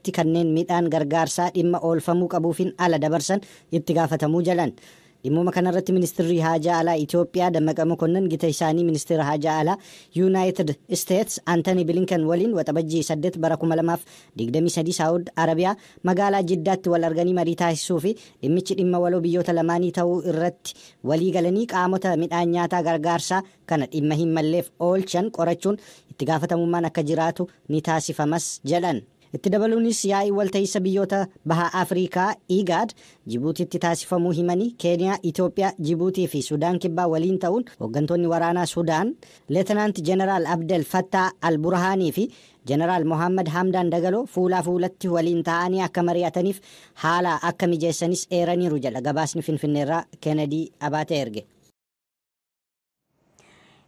keessatti kanneen midhaan gargaarsaa dhimma oolfamuu qabuufin ala dabarsan itti gaafatamuu jalan. Dhimmuma kanarratti ministeerri haajaa alaa Itoophiyaa Dammaqa Mokonnon gita isaanii ministeera haajaa alaa Yuunaayitid Isteets Antony Bilinkan waliin Waxabajjii 8 bara 2023 Saawud Arabiyaa magaalaa Jiddaatti wal arganii marii taasisuu fi dhimmichi dhimma waloo biyyoota lamaanii ta'uu irratti walii galanii qaamota midhaan nyaataa gargaarsaa kana dhimma hin malleef oolchan qorachuun itti gaafatamummaan akka jiraatu ni taasifamas jedhan. Itti dabaluunis yaa'ii walta'iinsa biyyoota baha Afrikaa IGAD Jibuutiitti taasifamuu himanii Keeniyaa, Itoophiyaa, Jibuutii fi Sudaan Kibbaa waliin ta'uun hooggantoonni waraanaa Sudaan Leetanaant Jeneraal Abdel Fattah Al-Burhaanii fi Jeneraal Mohammad Hamdaan Dagaloo fuulaa fuulatti waliin ta'anii akka mari'ataniif haala akka mijeessanis eeraniiru jedha gabaasni Finfinneerraa Kennedy Abaatee erge.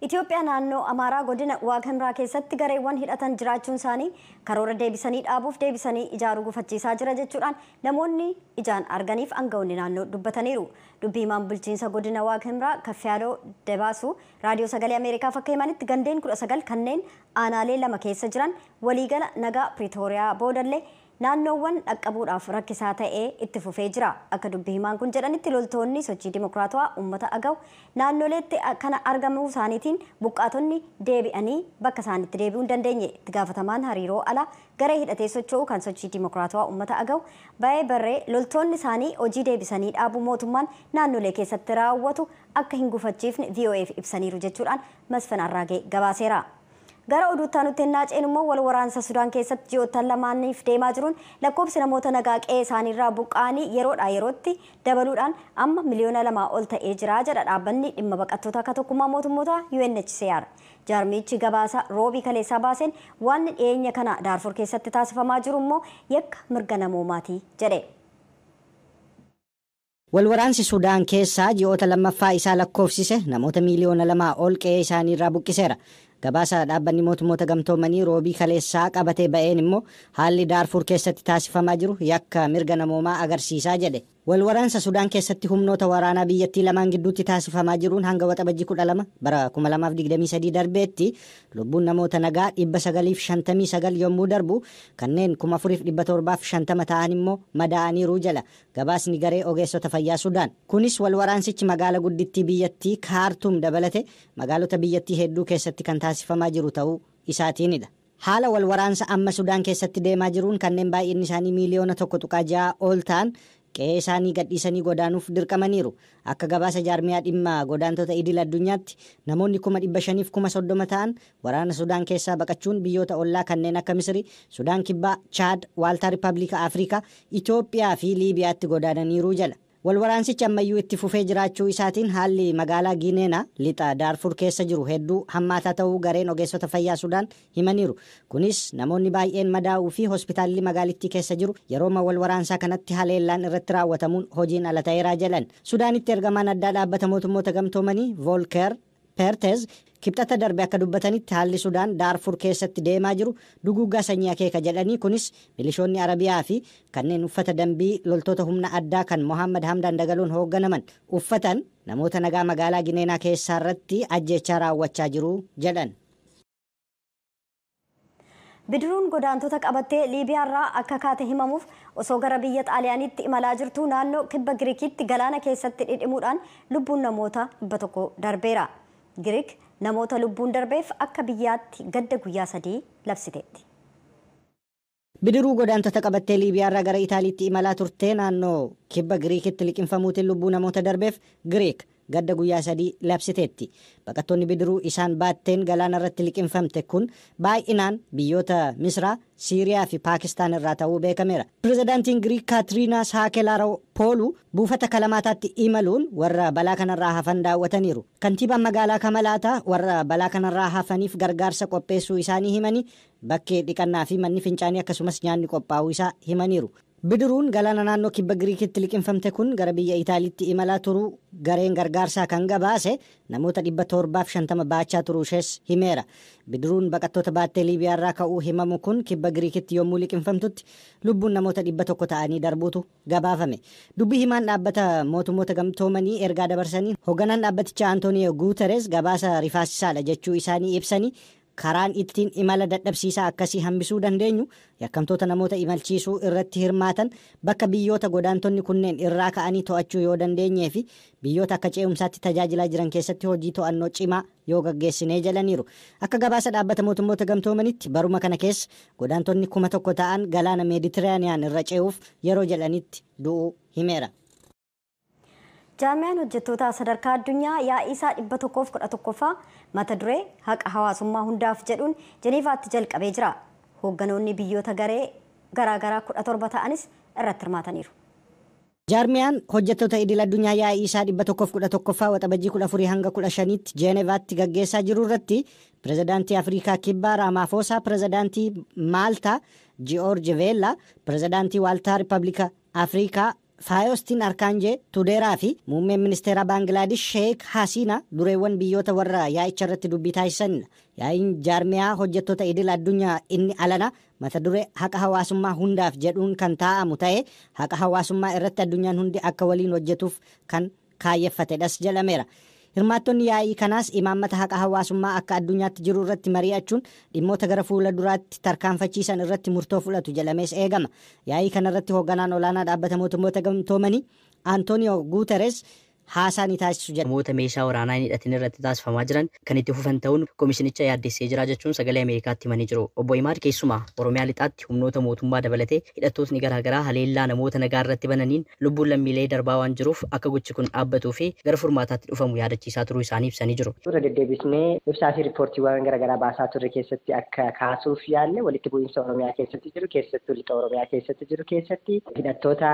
Itoophiyaa naannoo Amaaraa godina Waaqamraa keessatti gareewwan hidhatan jiraachuun isaanii karoora deebisanii dhaabuuf deebisanii ijaaruu gufachiisaa jira jechuudhaan namoonni ijaan arganiif aangawoonni naannoo dubbataniiru. Dubbii himaan bulchiinsa godina Waaqamraa Kaffiyaaloo Debaasuu raadiyoo sagalee Ameerikaaf akka himanitti gandeen 19 kanneen aanaalee lama keessa jiran waliigala nagaa Piriitooriyaa boodallee naannoowwan dhaqqabuudhaaf rakkisaa ta'ee itti fufee jira. Akka dubbii himaan kun jedhanitti loltoonni sochii dimokiraatawaa uummata agaw naannoleetti kana argamuu isaaniitiin buqqaatonni deebi'anii bakka isaanitti deebi'uu hin dandeenye. Itti gaafatamaan hariiroo alaa garee hidhatee socho'u kan sochii dimokiraatawaa uummata agaw baay'ee barree loltoonni isaanii hojii deebisanii dhaabuu mootummaan naannolee keessatti raawwatu akka hin gufachiifne VOAf ibsaniiru jechuudhaan Masfin Arraagee gabaaseera. Gara oduutti aanutti ennaa ceenu immoo wal waraansa Sudaan keessatti ji'oottan lamaaniif deemaa jiruun lakkoofsi namoota nagaa qe'ee isaaniirraa buqqa'anii yeroodhaa yerootti dabaluudhaan amma 2 miliyoona ol ta'ee jira jedha dhaabbanni dhimma baqattoota akka tokkummaa mootummoota UNHCR. Jaarmichi gabaasa roobii kaleessaa baaseen waan dhiyeenya kana Daarfur keessatti taasifamaa jiru immoo yakka mirga namoomaati jedhe. Walwaraansi Sudaan keessaa ji'oota lammaffaa isaa lakkoofsise namoota 2 miliyoona ol qe'ee isaaniirraa buqqiseera. Gabaasa dhaabbanni mootummoota gamtoomanii roobii kaleessaa qabatee ba'een immoo haalli Daarfur keessatti taasifamaa jiru yakka mirga namoomaa agarsiisaa jedhe. Walwaraansa Sudaan keessatti humnoota waraanaa biyyattii lamaan gidduutti taasifamaa jiruun hanga Waxabajjii 12 bara 2023 darbeetti lubbuun namoota nagaa 959 yommuu darbu, kanneen 4750 ta'an immoo madaa'aniiru jala gabaasni garee ogeessota fayyaa Sudaan. Kunis walwaraansichi magaala guddittii biyyattii Kaartuum dabalate magaalota biyyattii hedduu keessatti kan taasifamaa jiru ta'uu isaatiinidha. Haala wal waraansa amma Sudaan keessatti deemaa jiruun kanneen baay'inni isaanii 1.6 miliyoona ol ta'an qe'ee isaanii gadhiisanii godaanuuf dirqamaniiru. Akka gabaasa jaarmiyaa dhimma godaantota idil addunyaatti namoonni 530,000 ta'an waraana Sudaan keessaa baqachuun biyyoota ollaa kanneen akka Misiri, Sudaan Kibbaa, Chaad, Waaltaa Riippaabilika Afrikaa, Itoophiyaa fi Liibiyaatti godaananiiru jala. Walwaraansichi ammayyuu itti fufee jiraachuu isaatiin haalli magaalaa Giineenaa lixa Daarfur keessa jiru hedduu hammaataa ta'uu gareen ogeessota fayyaa Sudaan himaniiru. Kunis namoonni baay'een madaa'uu fi hospitaalli magaalittii keessa jiru yerooma walwaraansaa kanatti haleellaan irratti raawwatamuun hojiin ala ta'eeraa jedhan. Sudaanitti ergamaan addaa dhaabbata mootummoota gamtoomanii Voolker Pertez kibxata darbe akka dubbatanitti haalli Sudaan Daarfur keessatti deemaa jiru duguuggaa sanyii akeeka jedhanii, kunis milishoonni Arabiyaa fi kanneen uffata dambii loltoota humna addaa kan Mohammad Hamdaan Dagaloon hoogganaman uffatan namoota nagaa magaalaa Gineenaa keessaa irratti ajjeechaa raawwachaa jiru jedhan. Bidiruun godaantota qabattee Liibiyaarraa akka kaate himamuuf osoo gara biyya Xaaliyaaniitti imalaa jirtu naannoo kibba Giriikitti galaana keessatti dhidhimuudhaan lubbuun namoota 100 darbeera. Giriik namoota lubbuun darbeef akka biyyaatti gadda guyyaa 3 labsiteetti. Bidiruu godaantota qabattee Liibiyaarraa gara Itaaliitti imalaa turtee naannoo kibba Giriikitti liqinfamuutiin lubbuu namoota darbeef Giriik gadda guyyaa 3 labsiteetti. Baqattoonni bidiruu isaan baatteen galaana irratti liqinfamte kun baay'inaan biyyoota Misraa, Siiriyaa fi Paakistaan irraa ta'uu beekameera. Pirezidaantiin Giriik Kaatiriinaa Saakelaaropoolu buufata Kalamaataatti imaluun warra balaa kanarraa hafan daawwataniiru. Kantiibaan magaalaa Kamalaataa warra balaa kanarraa hafaniif gargaarsa qopheessuu isaanii himanii, bakkee dhiqannaa fi manni fincaanii akkasumas nyaanni qophaa'uu isaa himaniiru. Bidiruun galaana naannoo kibba Giriikitti liqinfamte kun gara biyya Itaaliitti imalaa turuu gareen gargaarsaa kan gabaase namoota 750 baachaa turuu ishees himeera. Bidiruun baqattoota baattee Liibiyaarraa ka'uu himamu kun kibba Giriikitti yommuu liqinfamtutti lubbuun namoota 100 ta'anii darbuutu gabaafame. Dubbii himaan dhaabbata mootummoota gamtoomanii ergaa dabarsanii hoogganaan dhaabbatichaa Antooniyo Guuteres gabaasa rifaasisaadha jechuu isaanii ibsanii, Karaan ittiin imala dadhabsiisaa akkasii hambisuu dandeenyu yakkamtoota namoota imalchiisuu irratti hirmaatan bakka biyyoota godaantonni kunneen irraa ka'anii to'achuu yoo dandeenyee fi biyyoota akka ce'umsaatti tajaajilaa jiran keessatti hojii to'annoo cimaa yoo gaggeessinee jedhaniiru. Akka gabaasa dhaabbata mootummoota gamtoomanitti baruma kana keessa godaantonni 1000 ta'an galaana Meeditiraaniyaan irra ce'uuf yeroo jedhanitti du'uu himeera. Jaarmiyaan hojjettoota sadarkaa addunyaa yaa'ii isaa 111ffaa mata duree haqa hawaasummaa hundaaf jedhuun Jeneevaatti jalqabee jira. Hoogganoonni biyyoota garee garaagaraa 17 ta'anis irratti hirmaataniiru. Jaarmiyaan hojjettoota idil addunyaa yaa'ii isaa 111ffaa waxabajjii 14 hanga 15tti Jeenevaatti gaggeessaa jiru irratti pirezidaantii Afrikaa Kibbaa Raamaafosaa, pirezidaantii Maaltaa Ji'oorji Veellaa, pirezidaantii Waaltaa Riippablika Afrikaa Faayostiin Arkaanjee Tudeeraa fi muummeen ministeera Baangilaadesh Sheek Hasiina dureewwan biyyoota warra yaa'icha irratti dubbii taasisanidha. Yaa'iin jaarmiyaa hojjettoota idil addunyaa inni alana mata duree haqa hawaasummaa hundaaf jedhuun kan taa'amu ta'ee haqa hawaasummaa irratti addunyaan hundi akka waliin hojjetuuf kan kaayyeffatedhas jedhameera. Hirmaattonni yaa'ii kanaas imaammata haqa hawaasummaa akka addunyaatti jiru irratti mari'achuun dhimmoota gara fuula duraatti tarkaanfachiisan irratti murtoo fudhatu jedhamees eegama. Yaa'ii kanarratti hoogganaan olaanaa dhaabbata mootummoota gamtoomanii Antooniyoo Guuteres haasaa ni taasisu jedha. Namoota meeshaa waraanaa hin hidhatin irratti taasifamaa jiran kan itti fufan ta'uun komishinicha yaaddessee jira jechuun sagalee Ameerikaatti himanii jiru. Obbo Imaad keessumaa Oromiyaa lixaatti humnoota mootummaa dabalatee hidhattootni garaagaraa haleellaa namoota nagaa irratti bananiin lubbuun lammiilee darbaa waan jiruuf akka gochi kun dhaabbatuu fi gara furmaataatti dhufamu yaadachiisaa turuu isaanii ibsanii jiru. Irra deddeebisnee ibsaa fi riippoortiiwwan garaagaraa baasaa turre keessatti akka kaasuuf yaalle walitti bu'iinsa Oromiyaa keessatti jiru keessattuu lixa Oromiyaa keessatti jiru keessatti hidhattoota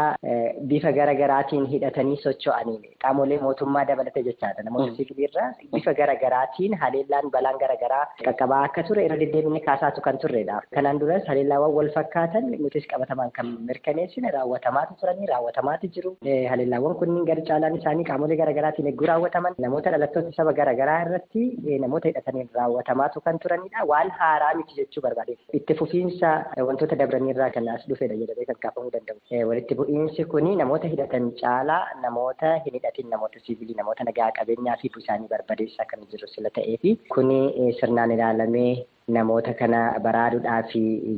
bifa garaagaraatiin hidhatanii socho'aniin qaamolee mootummaa dabalatee jechaadha. Namoota siviilirraa bifa garaagaraatiin haleellaan balaan garaagaraa qaqqabaa akka ture irra deddeebinee kaasaatu kan turredha. Kanaan duras haleellaawwan wal fakkaatan nutis qabatamaan kan mirkaneessine raawwatamaatu turanii raawwatamaatu jiru. Haleellaawwan kunniin gara caalaan isaanii qaamolee garaagaraatiin eeguu raawwataman namoota dhalattoota saba garaagaraa irratti namoota hidhataniin raawwatamaatu kan turanidha. Waan haaraa miti jechuu barbaade. Itti fufiinsa wantoota dabraniirraa kan as dhufedha jedhamee kan kaafamuu danda'u. Walitti bu'iinsi kuni namoota hidhatan caalaa namoota hin hidhatin namoota siviilii namoota nagaa qabeenyaa fi isaanii barbadeessaa kan jiru sila ta'ee fi kuni sirnaan ilaalamee namoota kana baraaruudhaaf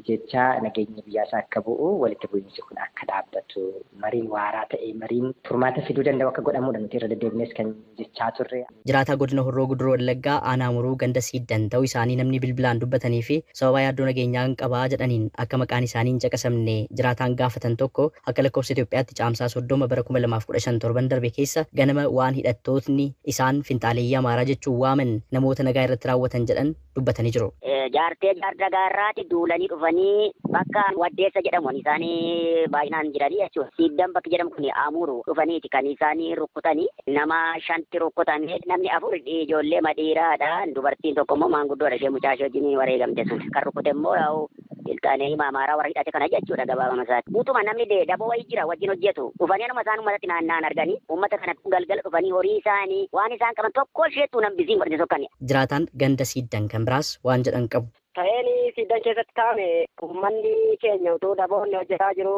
jecha nageenyi biyyaasaa akka bu'u walitti bu'iinsi kun akka dhaabbatu mariin waaraa ta'e mariin furmaata fiduu danda'u akka godhamudha nuti irra deddeebinees kan jechaa turre. Jiraataa godina Horroo Guduroo Wallaggaa aanaa Muruu ganda Siiddan ta'uu isaanii namni bilbilaan dubbatanii fi sababa yaaddoo nageenyaa hin qabaa jedhaniin akka maqaan isaanii hin caqasamne jiraataan gaafatan tokko akka lakkoofsa Itoophiyaatti caamsaa 30 bara 2015 torban darbe keessa ganama waan hidhattootni isaan finxaaleeyyii Amaaraa jechuun waaman namoota nagaa irratti raawwatan jedhan dubbatanii jiru. Jaartee jaardagaarraati duulanii dhufanii bakka Waddeessa jedhamu isaanii baay'inaan jiranii jechuudha. Siiddan bakki jedhamu kun Amuru dhufaniiti kan isaanii rukkutanii nama 5 rukkutanii namni 4 ijoollee madhiiraadha. Dubartiin tokko immoo maanguddoodha ishee mucaa ishee wajjin wareegamte sun. Kan rukkute immoo yaa'u ilkaanee hima Amaaraa warra hidhate kana jechuudha gabaabama isaati. Guutuma namni daboo wayii jira wajjin hojjetu. Dhufanii anuma isaan uummatatti naanna'an arganii uummata kana galgala dhufanii horii isaanii waan isaan qaban tokko isheettuu nambisiin godhate sokkani. Jiraataan ganda Siiddan kan biraas waan jedhan qabu. Ta'een Siiddan keessatti taa'ame uummanni keenya utuu daboonni hojjetaa jiru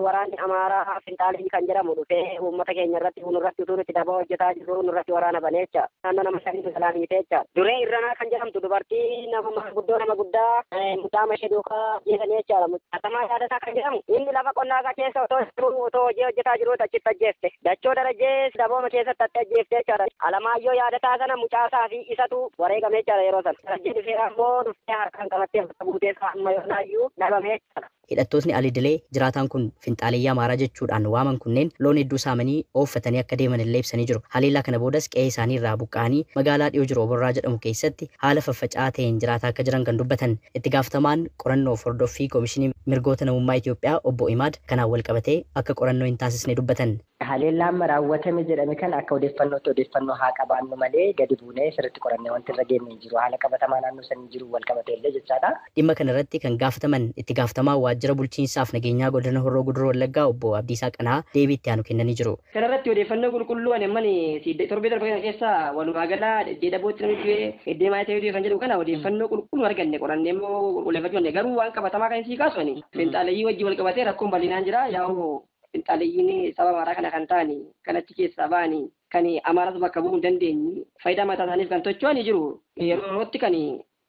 waraanni Amaaraa finxaalii kan jedhamu dhufee uummata keenya irratti nurratti utuu nuti daboo hojjetaa jiru nurratti waraana banee jecha. Naannoo nama 5 salaamiitee jecha. Duree Irranaa kan jedhamtu dubartii nama maanguddoo nama guddaa mucaa ishee duukaa ajjeesanii jechaadha. Atamaa Yaadataa kan jedhamu inni lafa qonnaa isaa keessa otoo jiru otoo hojii hojjetaa jiru achitti ajjeefte. Dachoo Darajjee dabooma keessatti achi ajjeefte jechaadha. Alamaayyoo Yaadataa sana mucaasaa fi isatu wareegame jechaadha yeroo sana. Darajjee dhufee ammoo dhuftee harkaan qabattee buutee amma yoonaayyuu dhabame jechaadha. Hidhattootni Alidilee jiraataan kun finxaaleeyyii Amaaraa jechuudhaan waaman kunneen loon hedduu saamanii ooffatanii akka deeman illee ibsanii jiru. Haleellaa kana boodas qe'ee isaanii irraa buqqa'anii magaalaa dhiyoo jiru Oborraa jedhamu keessatti haala faffaca'aa ta'een jiraataa akka jiran kan dubbatan itti gaafatamaan qorannoo hordoffii Koomishinii Mirgoota Namummaa Itoophiyaa obbo Imaad kanaan wal qabatee akka qorannoo hin taasisne dubbatan. Haleellaan raawwatame jedhame kan akka odeeffannootti odeeffannoo haa qabaannu malee gadi buunee sirriitti qorannee wanti irra geenye hin jiru. Haala qabatamaa naannoo sanii jiru wal qabatee illee jechaadha. Dhimma kana irratti kan gaafataman itti gaafatamaa waajjira bulchiinsaaf nageenyaa godina Horroo Guduroo Wallaggaa obbo Abdiisaa Qanaa deebii itti aanu kennanii jiru. Kana irratti odeeffannoo qulqulluu ani amman torbee darbe kana keessa walumaa gala iddee dabootti namni du'e iddee maatii du'e kan jedhu kana odeeffannoo qulqulluu arganne qorannee immoo qulqulleeffachuu dandeenye. Garuu waan qabatamaa kan sii kaasu ani finxaaleeyyii wajjin wal qabatee rakkoon bal'inaan jira yaa'u finxaaleeyyiin saba Amaaraa kana kan ta'ani kan achi keessaa ba'ani kan Amaaraas bakka bu'uu hin dandeenye faayidaa mataa isaaniif kan tocho'anii jiru yeroo yerootti kan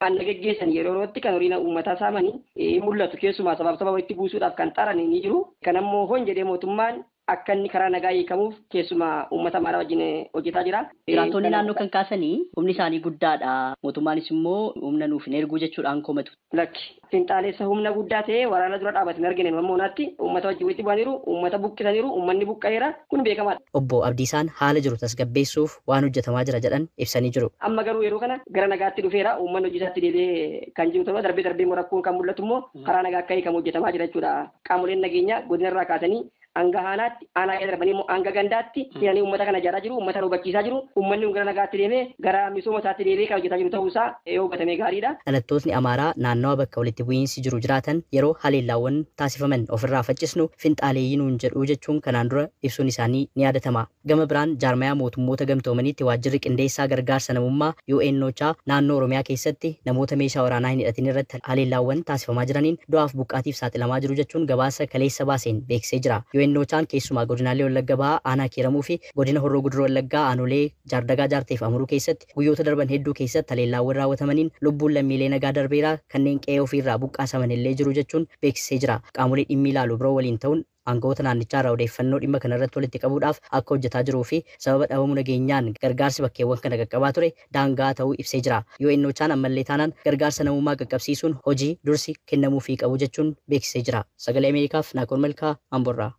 Hanna geggeessan yeroo yerootti kan horiin uummataa saamanii mul'atu keessumaa sabaaf saba walitti buusuudhaaf kan xaran ni jiru. Kan ammoo hon jedhee mootummaan akka inni karaa nagaa hiikamuuf keessumaa uummata Amaaraa wajjin hojjetaa jira. Jiraattonni naannoo kan kaasanii humni isaanii guddaadha. Mootummaanis immoo humna nuuf hin erguu jechuudhaan komatu. Lakki finxaaleessa humna guddaa ta'ee waraana dura dhaabate hin argine amma ammaatti uummata wajjin walitti bu'aniiru, uummata buqqisaniiru, uummanni buqqa'eera kun beekamaadha. Obbo Abdiisaan haala jiru tasgabbeessuuf waan hojjetamaa jira jedhan ibsanii jiru. Amma garuu yeroo kana gara nagaatti dhufeera uummanni hojii isaatti deebi'ee kan jiru ta'uu darbee darbee immoo rakkoon kan mul'atu immoo karaa nagaa akka hiikamu hojjetamaa jira jechuudha. Qaamoleen nageenyaa godina irraa kaasanii hanga aanaatti aanaa keessa darbanii immoo hanga gandaatti seenanii uummata kana ijaaraa jiru, uummata kana hubachiisaa jiru, uummanni gara nagaatti deemee gara misooma isaatti deebi'ee kan hojjetaa jiru ta'uusaa yoo hubatamee gaariidha. Dhalattootni Amaaraa naannawa bakka walitti bu'iinsi jiru jiraatan yeroo haleellaawwan taasifaman ofirraa faccisnu finxaaleeyyii nuun jedhu jechuun kanaan dura ibsuun isaanii ni yaadatama. Gama biraan jaarmayaa mootummoota gamtoomaniitti waajjirri qindeessaa gargaarsa namummaa UNOCHA naannoo Oromiyaa keessatti namoota meeshaa waraanaa hin hidhatin irratti haleellaawwan taasifamaa jiraniin du'aaf buqqaatiif saaxilamaa jiru jechuun gabaasa kaleessa baaseen beeksisee jira. UNOCHAan keessumaa godinaalee Wallagga Bahaa aanaa Kiiramuu fi godina Horroo Guduroo Wallaggaa aanolee Jaardagaa Jaarteef Amuruu keessatti guyyoota darban hedduu keessatti haleellaawwan raawwatamaniin lubbuun lammiilee nagaa darbeeraa kanneen qe'ee ofiirraa buqqaasaman illee jiru jechuun beeksisee jira. Qaamolee dhimmi ilaalu biroo waliin ta'uun aangawoota naannichaa irraa odeeffannoo dhimma kanarratti walitti qabuudhaaf akka hojjetaa jiruu fi sababa dhabamuu nageenyaan gargaarsi bakkeewwan kana qaqqabaa ture daangaa ta'uu ibsee jira. UNOCHAan ammallee taanaan gargaarsa namummaa qaqqabsiisuun hojii dursi kennamuufii qabu jechuun beeksisee jira. Sagalee Ameerikaaf Naakoor Malkaa Amborraa.